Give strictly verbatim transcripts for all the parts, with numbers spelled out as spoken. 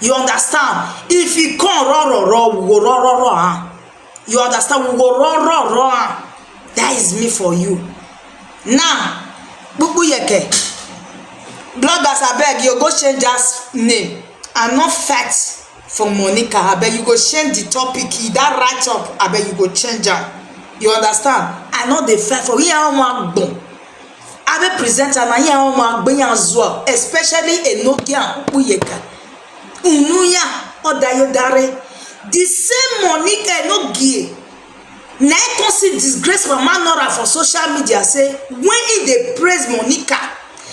You understand? If e come raw raw raw, we go raw raw raw am. You understand? We go raw raw raw am. That is me for you. Now, Kpukpuyeke, bloggers, abeg, you go change that name. I no fight for Monica. Abeg, you go change the topic. That write up, abeg, you go change am. You understand? I no dey fight for here. Omo agbon. Abe presenter na here. Omo agbon yan as well, especially Enogie and Kpukpuyeke. Unu ya, odayo dare. The same Monica Enogie na e come see disgrace Mama Nora for social media, say when he dey praise Monica,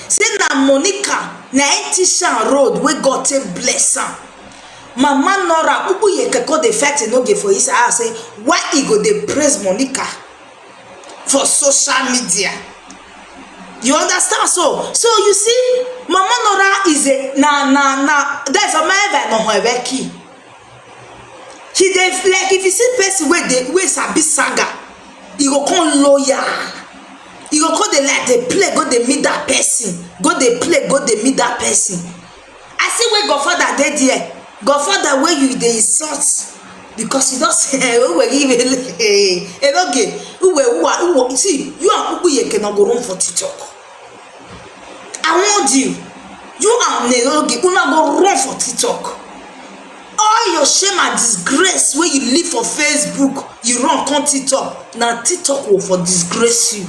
say na Monica na e teach am road wey God take bless am. Mama Nora, Kpukpuyeke come dey fight Enogie for inside house, say why he go dey praise Monica for social media. You understand? So, so you see, Mama Nora is a, na, na, na, that's a man that no have a key. He dey, like, if you see person wey dey, wey sabi saga, e go come loyal. E go come dey, like, dey play, go dey meet that person. Go dey play, go dey meet that person. I see wey Godfather dey there. Godfather wey you dey insult because you don say, "Oh, we give it." Enogie, who we, who are, who we, see, you and Kpukpuyeke no go run for TikTok. I warned you. You and Enogie, una go run for TikTok. All your shame and disgrace wey you leave for Facebook, you run come TikTok. Na TikTok will for disgrace you.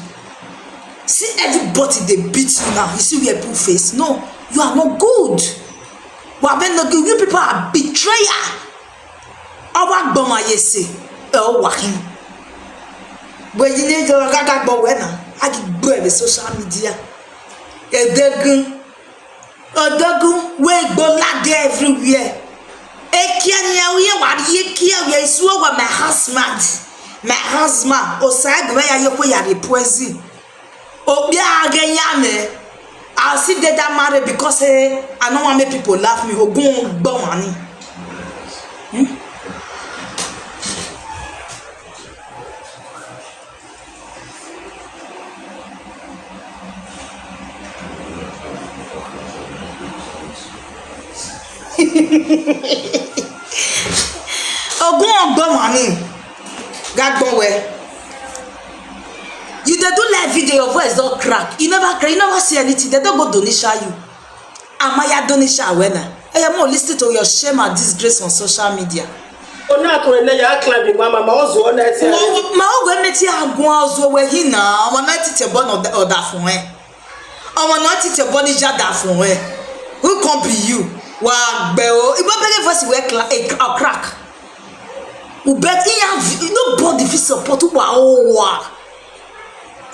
See everybody dey beat you now. You see where people face? No, you are not good. Wa be no good. You people are betrayer. Awa gboma yese. E o wa hin. But you need to gaga gbo we na. A di gbo e social media. Edegun. Odogun wey gbo lage everywhere. Ekia ni e ye wa ye kia we isuo wa my husband. My husband. Osai gbo ya yoko ya re poison. Obi age ya me. I still dey that married because, eh, I no want make people laugh me. Ogun gbo money. Hmm? Ogun ogbo money. Gagbon we. You dey do live video, your voice don crack. You never crack, you never see anything. They don go donation you. Amaya donation awena. Oya, mo listen to your shame and disgrace on social media. Ona akore na ya climb mama ma ozu ona eti. Ma o gwe meti agun ozu we hina. Omo na ti te bon oda fun e. Omo na ti te bon ija da fun e. Who come be you? Wa gbe o. Igbo bere voice we cla-, e cra-, crack. U bet iya vi-, nobody fit support wa o wa.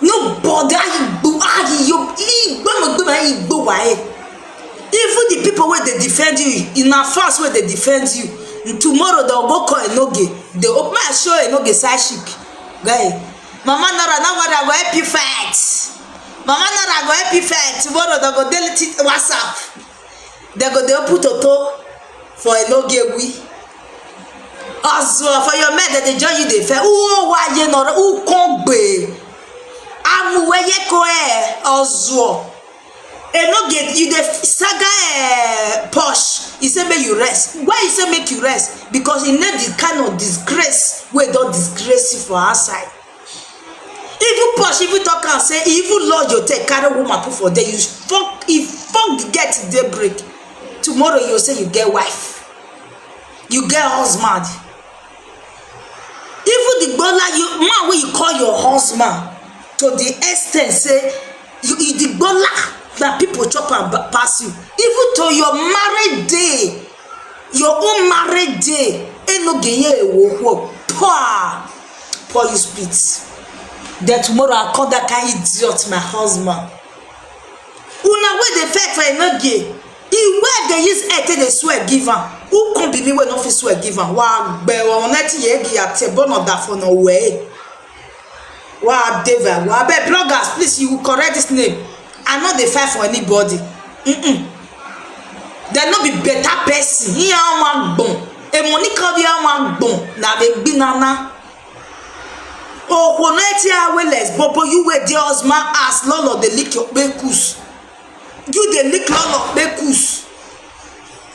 Nobody, ayi gbo, ayi yo, igbo mo gbo, ayi gbo wa e. Even the people wey dey defend you, in a fans wey dey defend you, tomorrow they'll go call Enoge. They open my show Enoge side chick. Guy, Mama Nora, now what I go help you fight. Mama Nora go help you fight. Tomorrow they go delete it WhatsApp. They go dey open toto for Enoge we. Ozuo, for your men, they dey join you, they fair. Who wa ye no, who come gbe? Amu we ye ko e, Ozuo. Enoge, you dey saga, eh, Posh. He say make you rest. Why he say make you rest? Because he know the kind of disgrace wey don disgrace you for outside. Even Posh, even talk and say, he even lodge your take, carry woman put for there. You fuck, he fuck get daybreak. Tomorrow you say you get wife. You get husband. Even the gbola, you, man wey you call your husband, to the extent say, you, you the gbola that people chop and ba-, pass you. Even to your married day, your own married day, Enoge ye wo wo. Poor, poor you spit. Then tomorrow I call that kind idiot my husband. Una wey dey fight for Enoge, he wey dey use head take dey swear give am. Who come be me wey no fit swear give am? Wa gbe wa, una ti ye gi ya te bono da for no way. Wa deva, wa be bloggers, please, you correct this name. I no dey fight for anybody. Mm-mm. They no be better person. He a wan gbon. E Monica be a wan gbon. Na be gbinana. Oh, connect here, well, let's bobo, you were there, Osman, as Lolo, they lick your bekus. You, they lick Lolo bekus.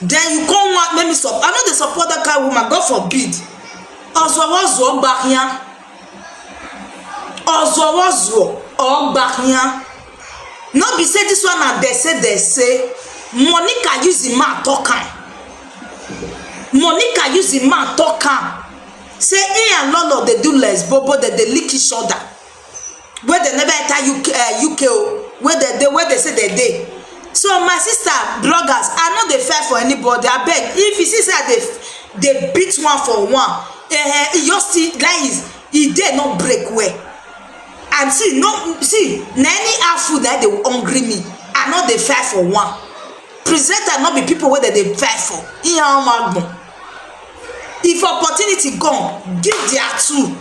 Then you come want make me sup I no dey support that kind woman, God forbid. Ozuowo zuo gbahia. Ozuowo zuo or gbahia. No be say this one na dey say dey say. Monica use the man talk am. Monica use the man talk am. Say he and Lolo dey do lesbobo, dem dey lick each other. Wey dem never enter UK, uh, UK o, wey dem dey, wey dem say dem dey. So my sister, bloggers, I no dey fight for anybody. Abeg, if you see say I dey dey beat one for one, eh, eh, e just still like is e dey no break well. And see, no, see, na anyhow food na dey hungry me. I no dey fight for one. Presenter no be people wey dem dey fight for. Ihe ọma gbon. If opportunity come, give their two.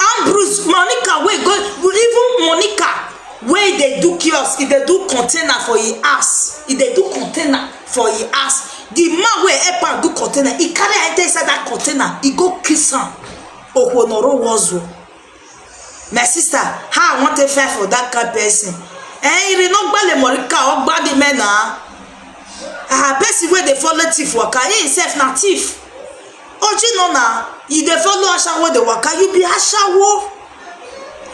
Ambrose, Monica wey go, even Monica wey dey do kiosk, e dey do container for e house, e dey do container for e house. The man wey help am do container, e carry am enter inside that container, e go kiss am. Okponoro wozu. My sister, how I wan take fight for that kind person? Eh, ire no gbale Monica, o gba the men na. Ah, person wey dey follow thief waka, he himself na thief. Oji no na, you dey follow ashawo dey waka, you be ashawo.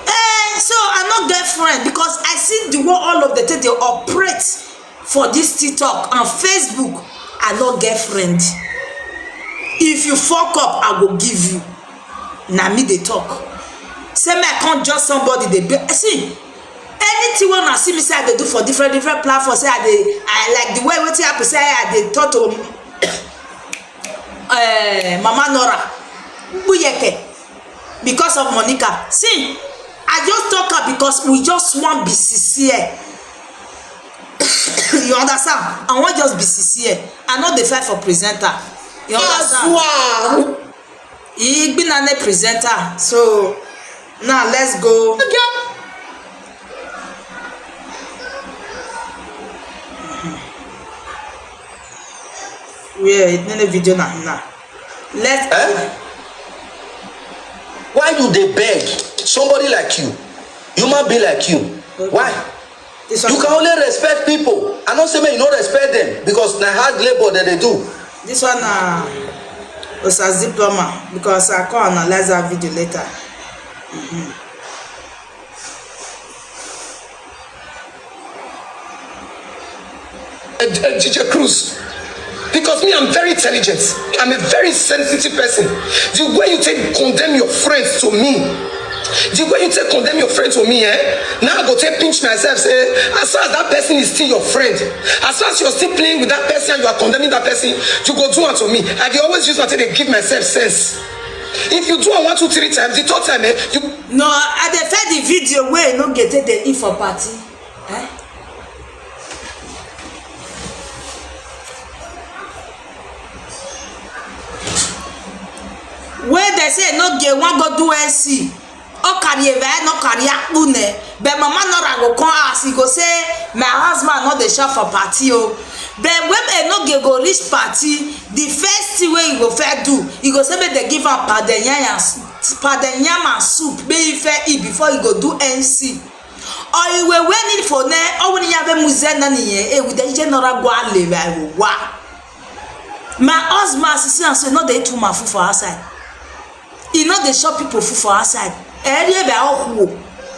Eh, so I no get friend because I see the way all of them take dey operate for this TikTok and Facebook. I no get friend. If you fuck up, I go give you. Na me dey talk. Say me I come judge somebody dey be see anything wey una see me say I dey do for different different platforms, say I dey I like the way wetin happen, say I dey talk to uh, Mama Nora Buyeke because of Monica. See, I just talk am because we just wan be sincere. You understand? I wan just be sincere. I no dey fight for presenter. You understand? Azua. Igbinane presenter. So now let's go. Where it nene video na na. Let's eh? Why you dey beg somebody like you, human being like you? Okay. Why? You can only respect people. I no say make you no respect them because na hard labor dem dey do. This one na Osas diploma because I come analyze that video later. Mm-hmm. Ejije Cruz, because me, I'm very intelligent. I'm a very sensitive person. The way you take condemn your friends to me, the way you take condemn your friend to me, eh? Now I go take pinch myself, say, as far as that person is still your friend, as far as you're still playing with that person and you are condemning that person, you go do unto me. I dey always use my take dey give myself sense. If you do am one, two, three times, the third time, eh, you No, I dey find the video wey no get take dey eat for party. Eh? Wey dem say no get wan go do N C. O carry eva no carry akpu ne. But mama Nora go come house, he go say my husband no dey shop for party o. But when e no get go reach party, the first thing wey he go first do, he go say make dem give am pounded yam and s- pounded yam and soup make he first eat before he go do N C. Or he will wear it for ne or when he have a muze na ni e with the general go ale wa. My husband sisi and say no dey eat woman food for outside. E no dey chop people food for outside. Eri ebe ohuo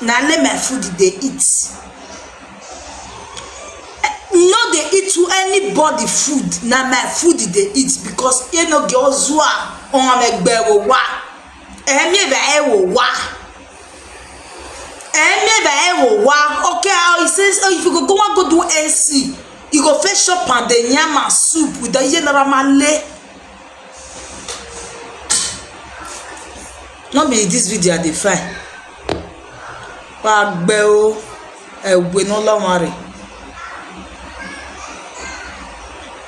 na le my food dey eat. No dey eat to anybody food, na my food dey eat because e no get ozua on egbe wo wa. Emi ebe e wo wa. Emi ebe e wo wa. Okay, how he says, oh, if you go go wan go do N C, you go first chop and then yam and soup with the general male. No be this video I dey find. Wa gbe o, ewe no la wan re.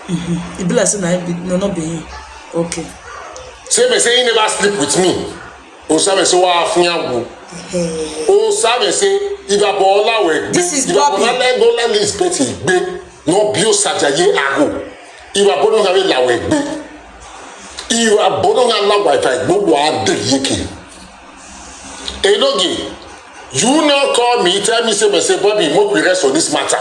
Mhm. E be like say na him be, no, no be him. Okay. Say me say he never sleep with me. O sabe say wa fun ya wo. O sabe say if I ball out with This is Bobby. Let go let this bet gbe. No bio saja ye ago. If I ball out la we gbe. If I ball out la Wi-Fi gbogbo a dey yeke. Enoge, you now call me, tell me say, me say, Bobby, make we rest on this matter.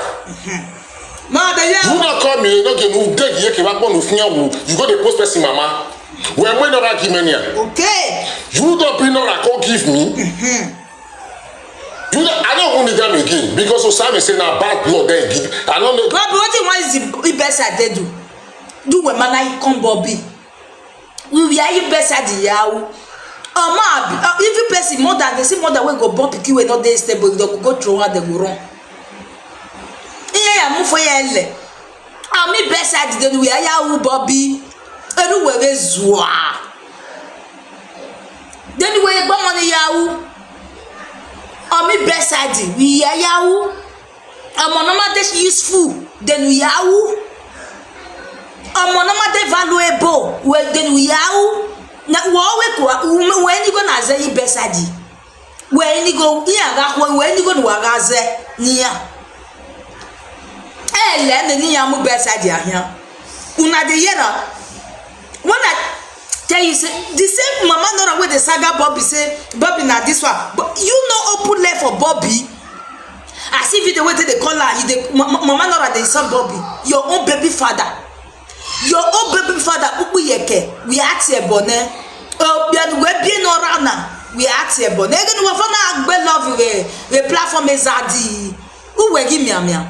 Ma, the year. You not call me, you not get no dead, you can back on with you. You go to post person, mama. When we not argument here. Okay. You don't bring no come give me. You know, I don't want them again because Osame say na bad blood they give. I don't know. Bobby, what you want is the best I did do? Do when man I come, Bobby. We were you best at the yaw. Oh, ma, uh, if you person mother, they see mother will go bump you, will not dey stable, they go, go throw her, they go wrong. Yeah, yeah, move for your leg. Ami best side, then we are yaw, Bobby. Everywhere we zwa. Then we go money yaw. Ami best side, we are yaw. Omo no ma dey useful, then we yaw. Omo no ma dey valuable, well, then we yaw. Na wo we ko, we ni go na ze yi best side. We ni go, iya ga ko, we ni go na wa ga ze ni ya. Eh, le ne ni ya mu best side ya. Una dey hear am? When I tell you say the same mama Nora wey dey saga Bobby say Bobby na this one, but you no open leg for Bobby. As if you dey wait till they call her, you dey ma- ma- mama Nora dey insult Bobby. Your own baby father, your own baby father, Ukpu Yeke, we act here, Bonne. Oh, we are we be no rana, we act here, Bonne. Again, we for now, we love you, we platform is Adi. Uwe gi mia mia.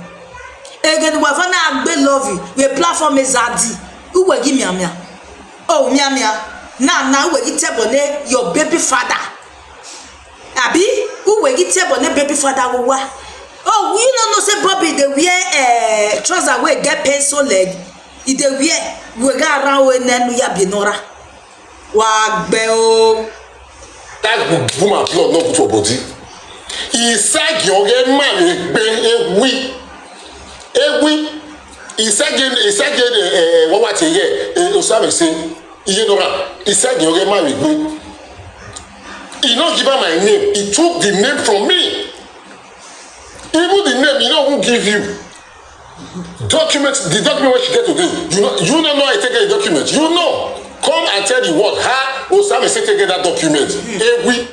Again, we for now, we love you, we platform is Adi. Uwe gi mia mia. Oh, mia mia. Now, now, we get Bonne, your baby father. Abi, who will get Bonne baby father? Who wa? Oh, you no know say Bobby dey wear eh, trouser wey get pencil leg. He dey wear, we go around wey nenu ya be Nora. Wa gbe o. That good woman blood no good for body. He said you get man egbe ewi. Ewi. He said you, he said you, eh, eh, what what he here? Eh, Osame say, you know, he said you get man egbe. He not give her my name. He took the name from me. Even the name, he not who give you. Document, the document wey she get today. You know, you no know I take a document. You know. Come and tell the world how Osame say take get that document. Ewi,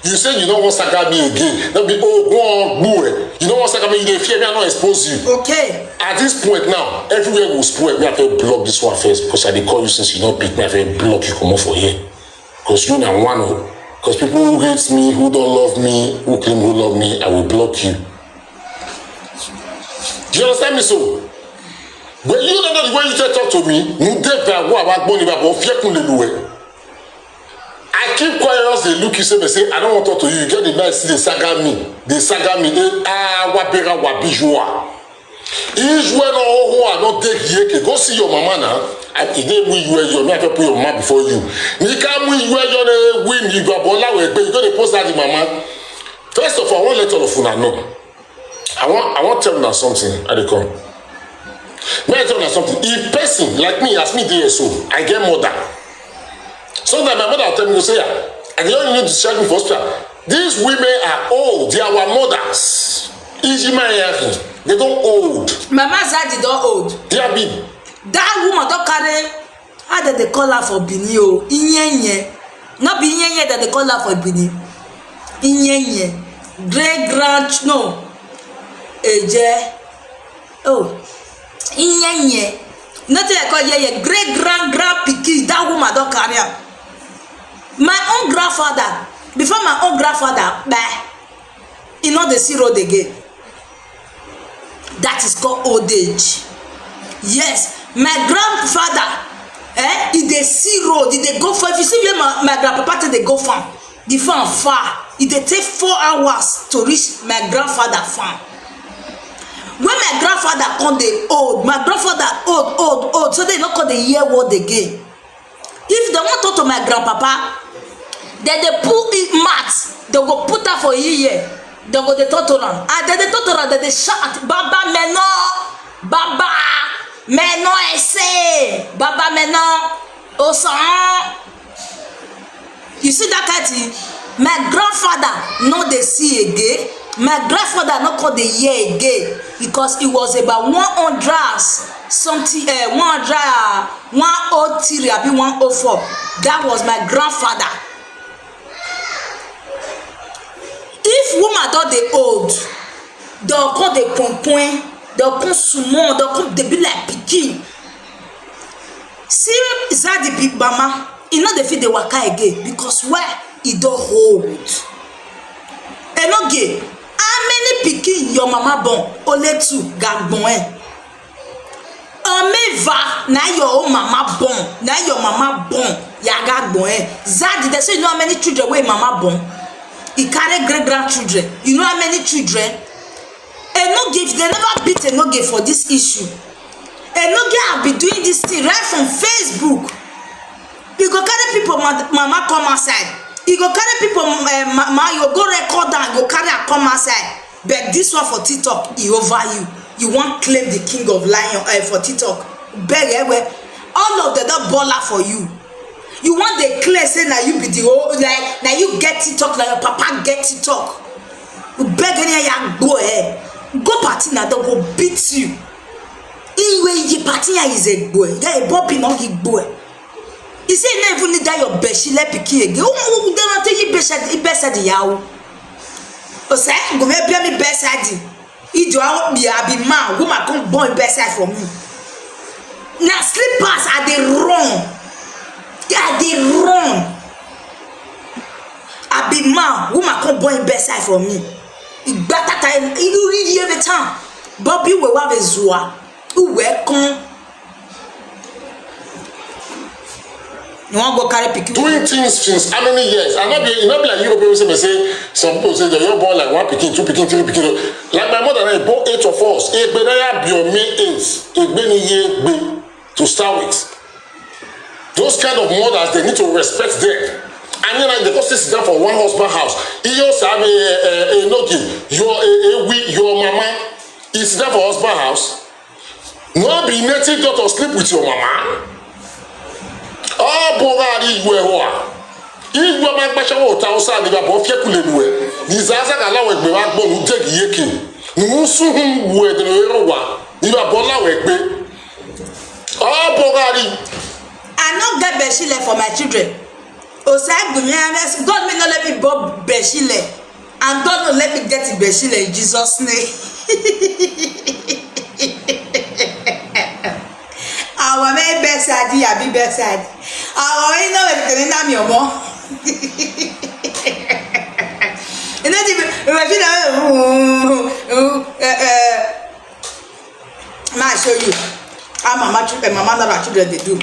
you say you don't want saga me again. That be oh go on boo. You don't want saga me. You dey fear me. I not expose you. Okay. At this point now, everywhere will spoil. Me I fit block this one first because I dey call you since you don't pick me. I fit block you, come off for here. Because you na one o. Because people who hate me, who don't love me, who claim who love me, I will block you. Do you understand me so? But you don't know the way you take talk to me. You dey by what I want money, but fear kun le luwe. I keep quiet as they look you say, they say, I don't want to talk to you. You get the nice, they saga me. They saga me. Eh, ah, wabera wabijua. Israel no oho, I don't take yeke. Go see your mama now. I today we you your me I put your mama before you. Nika we you your name win you go bola we you go dey post that the mama. First of all, I want let all of una know. I want I want tell una something. I dey come. May I tell una something? If person like me, as me dey so, I get mother. Sometimes my mother will tell me, say, ah, and you don't need to check me for hospital. These women are old. They are our mothers. Ijima Yakin, they don't old. Mama Zadi don old. They are big. That woman don carry, how dem dey call her for Benin o? Inyenye. No be Inyenye dem dey call her for Benin. Inyenye. Great grand, no. Eje. Oh. Inyenye. Nothing I call yeye. Great grand grand pikin. That woman don carry am. My own grandfather, before my own grandfather kpai, e no dey see road again. That is called old age. Yes, my grandfather, eh, e dey see road, e dey go far. If you see where my, my grandpapa take dey go farm, the farm far. E dey take four hours to reach my grandfather farm. When my grandfather come dey old, my grandfather old, old, old, so they no come dey hear word again. If dem wan talk to my grandpapa, dem dey pull him mat, dem go put am for him ear, dem go dey talk to am. And dem dey talk to am, dem dey shout, "Baba meno, Baba meno ese, Baba meno osan." You see that kind thing? My grandfather no dey see again. My grandfather no come dey hear again because he was about one hundred something, eh, one hundred, one oh three abi one oh four. That was my grandfather. If woman don dey old, dem come dey complain. Dem come small, dem come dey be like pikin. See, Zaddy be mama, e no dey fit dey waka again because why? E don old. Enoge, how many pikin your mama born? Only two, gagbon eh. Omeva, na your own mama born, na your mama born, ya gagbon eh. Zaddy, dem say you know how many children wey mama born? E carry great grandchildren. You know how many children? Enoge, if dem never beat Enoge for this issue, Enoge have been doing this thing right from Facebook. You go carry people ma- mama come outside. You go carry people uh, mama, you go record am, go carry am come outside. But this one for TikTok, e over you. You wan claim the king of lion uh, for TikTok. Beg eh, well, all of them don baller for you. You wan dey claim say na you be the whole, like na you get TikTok, na your papa get TikTok. Beg any ya go eh. Go party na dem go beat you. Iwe ye party ya is a boy. Guy Bobby no gi boy. He say he never need that your beshile pikin again. Who who dem want to yi beshad ibeshad yawo. O say go me be me beshad. Ijo awo bi abi man, woman come born bedside for me. Na slippers I dey run. I dey run. I be man, woman come born bedside for me. Igba tata ilu ri every time. Bobby we wa be zuwa. Uwe kan. You wan go carry pikin? Doing things since how many years? I no be, e no be like Europe wey say dem say some people say dem don born like one pikin, two pikin, three pikin. Like my mother, I born eight of us. Egbe na ya be on me eight. Egbe ni ye egbe to start with. Those kind of mothers, they need to respect them. And then they go sit down for one husband house. Iyo sabi enoki, your ewi, your mama is there for husband house. No be native daughter sleep with your mama. Ọ bụrụ ala igwe hụ a. Igwe ma mkpachawa ụta ụsa adịghị abụọ fiekulelue. N'iza aza ga ala wegbe wa gbọrọ uje gị ihe ke. N'usu hụ mgbu edere ero wa. Ibe abụọ la wegbe. Ọ bụrụ ala. I no get beshile for my children. Osai Gumi, God may not let me born beshile. And God no let me get beshile in Jesus' name. Àwọn mẹ́rin bẹ́ẹ̀ ṣáàdì àbí bẹ́ẹ̀ ṣáàdì. Àwọn mẹ́rin náà wẹ̀rẹ̀ tẹ̀lé náà mi ọmọ. Iná ti bẹ̀rẹ̀ fi náà. May I show you how mama children, mama Nora children dey do,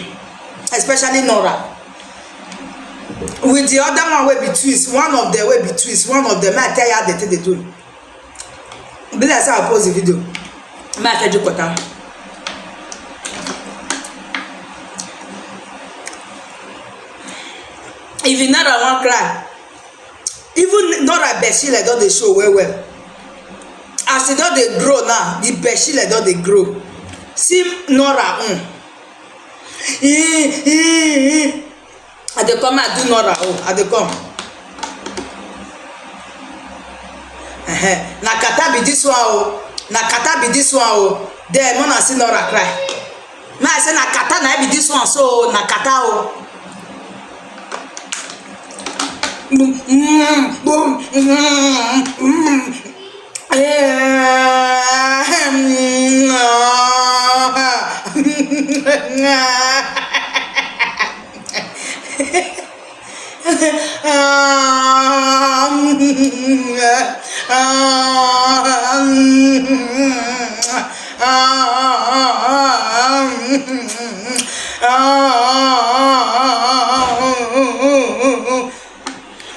especially Nora. With the other one wey be twins, one of them wey be twins, one of them, may I tell you how they take dey do. Be like say I post the video. May I tell you kwata. If you never wan cry, even Nora beshile don dey show well well. As e don dey grow now, the beshile don dey grow. See Nora own. I dey come, I do Nora o, I dey come. Ehen, na kata be this one o, na kata be this one o. Then una see Nora cry. Now I say na kata na be this one so na kata o.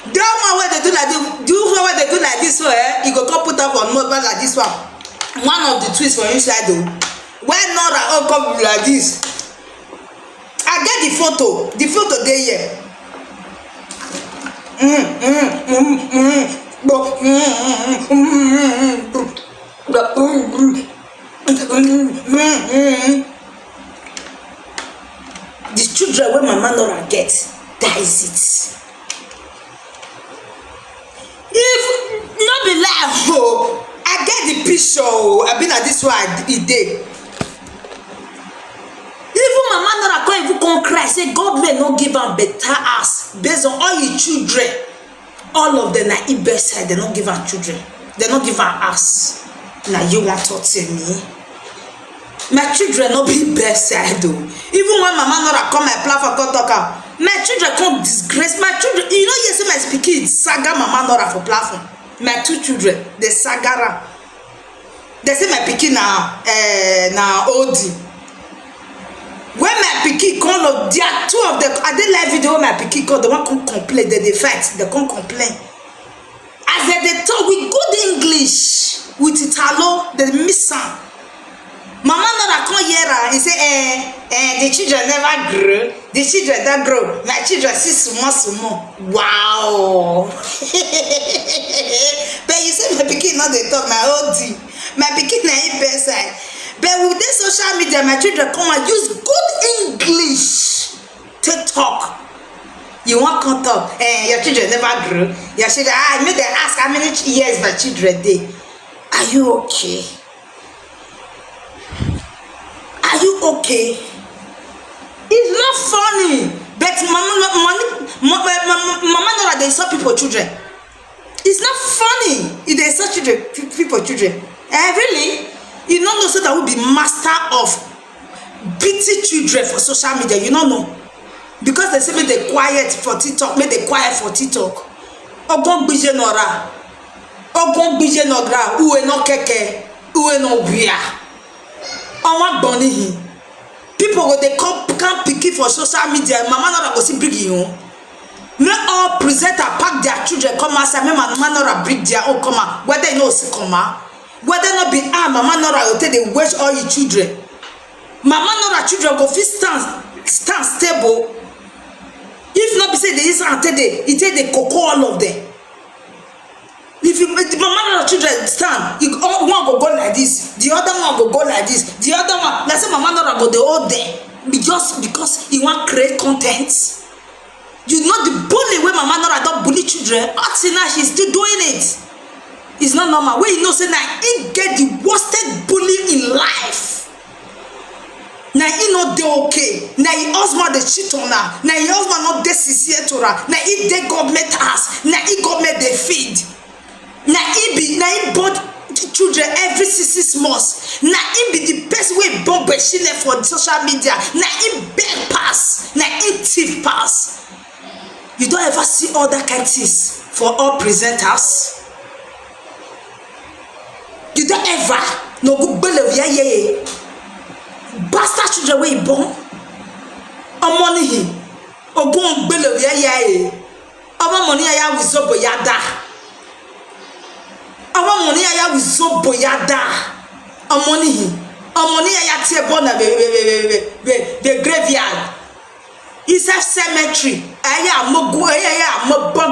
That one wey dey do like this, the one wey dey do like this so eh, e go come put am for mobile like this one. One of the twins for inside o. Why Nora own come be like this? I get the photo. The photo dey here. The children wey mama Nora get, that is it. If no be lie o, I get the picture o, I be na this one e dey. Even mama Nora come even come cry say God may no give am better house based on all him children. All of them na Ibe side, they no give am children, they no give am house. Na you wan talk to me? My children no be best side o. Even when Mama Nora come my platform come talk am, my children come disgrace my children. You know, you see my pikin saga Mama Nora for platform. My two children, they saga am. They say my pikin na uh, na oldie. When my pikin come up, there are two of them. I dey live video when my pikin come, they wan come complain, they dey fight, they come complain. As they dey talk with good English, with Italo, they miss am. Mama Nora come hear am, he say, eh, eh, the children never grow. The children don grow. My children see small small. Wow. But you say my pikin no dey talk, na oldie. My pikin na im best side. But with this social media, my children come and use good English take talk. You wan come talk, eh, your children never grow. Your children, ah, make dem ask how many ch- years my children dey. Are you okay? Are you okay? It's not funny. But mama, mama, mama, mama Nora dey insult people children. It's not funny. E dey insult children, pe- people children. Eh, really? You no know say that we be master of beating children for social media. You no know. Because they say make they quiet for TikTok, make they quiet for TikTok. Ogon gbije nora. Ogon gbije nora. Uwe no keke. Uwe no wia. Ọnwa gbọnihi. People go dey come come pikin for social media. Mama Nora go see bring you. Make all presenter pack their children come outside. Make Mama Nora bring their own come out. Whether you know see come out, whether not be ah Mama Nora go take dey waste all your children. Mama Nora children go fit stand stand stable. If not be say they use am take dey e take dey koko all of them. If you the Mama Nora children stand, you, all, one go go like this, the other one go go like this, the other one like say Mama Nora go dey hold them be just because he wan create content. You know the bully wey Mama Nora don bully children up till now, she's still doing it. It's not normal. Wey you know say na he get the worstest bully in life. Na he no dey okay. Na him husband dey cheat on her. Na him husband no dey sincere to her. Na he dey government house. Na he government dey feed. Na he be na he born children every six six months. Na he be the person wey born beshile for social media. Na he beg pass. Na he thief pass. You don ever see all that kind things for all presenters? You don ever no go gbele wia ye bastard children wey born? Ọmọ nihi ogun gbele wia ye. Ọmọ mọ ni aya wizobo ya da. Ọmọ mọ ni aya wizobo ya da. Ọmọ nihi ọmọ ni aya tie born na be be be be be be graveyard. Inside cemetery, aya mogu aya aya mo born